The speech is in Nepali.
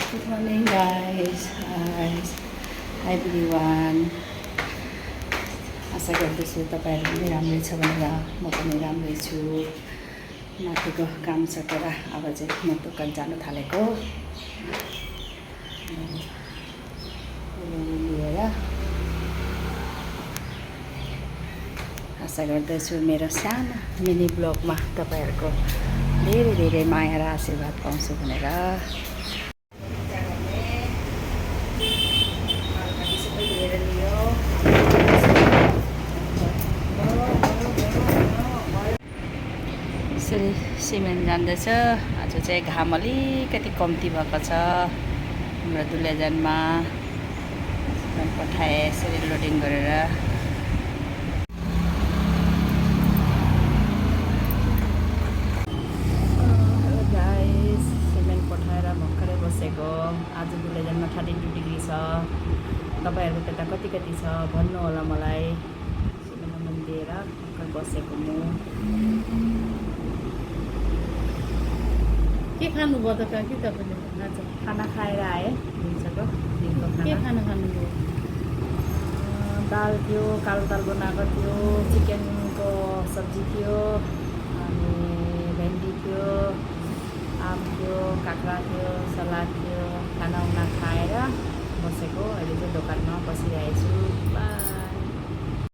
Good morning guys. Hi everyone. आशा गर्दछु तपाईहरु पनि राम्रै छ भनेर म पनि राम्रै छु। माथिको काम सकेर अब चाहिँ म दोकान जान थालेको। लिएर आशा गर्दछु मेरो सानो मिनी ब्लगमा तपाईहरुको धेरै धेरै माया र आशीर्वाद पाउँछु भनेर। यसरी सिमेन्ट जाँदैछ। आज चाहिँ घाम अलिकति कम्ती भएको छ हाम्रो दुलेजनमा। सिमेन्ट पठाए यसरी लोडिङ गरेर। हेलो गाइस, सिमेन्ट पठाएर भर्खरै बसेको। आज दुलेजनमा 32 डिग्री छ। तपाईहरुको त्यता कति छ भन्नु होला मलाई। सिमेन्ट दिएर भर्खर बसेको म। के खानुभयो त काकी तपाईले? आज खाना खाएर आए। दिनको खाना के खाना खानुभयो? दाल थियो, कालो दाल बनाएको थियो, चिकनको सब्जी थियो।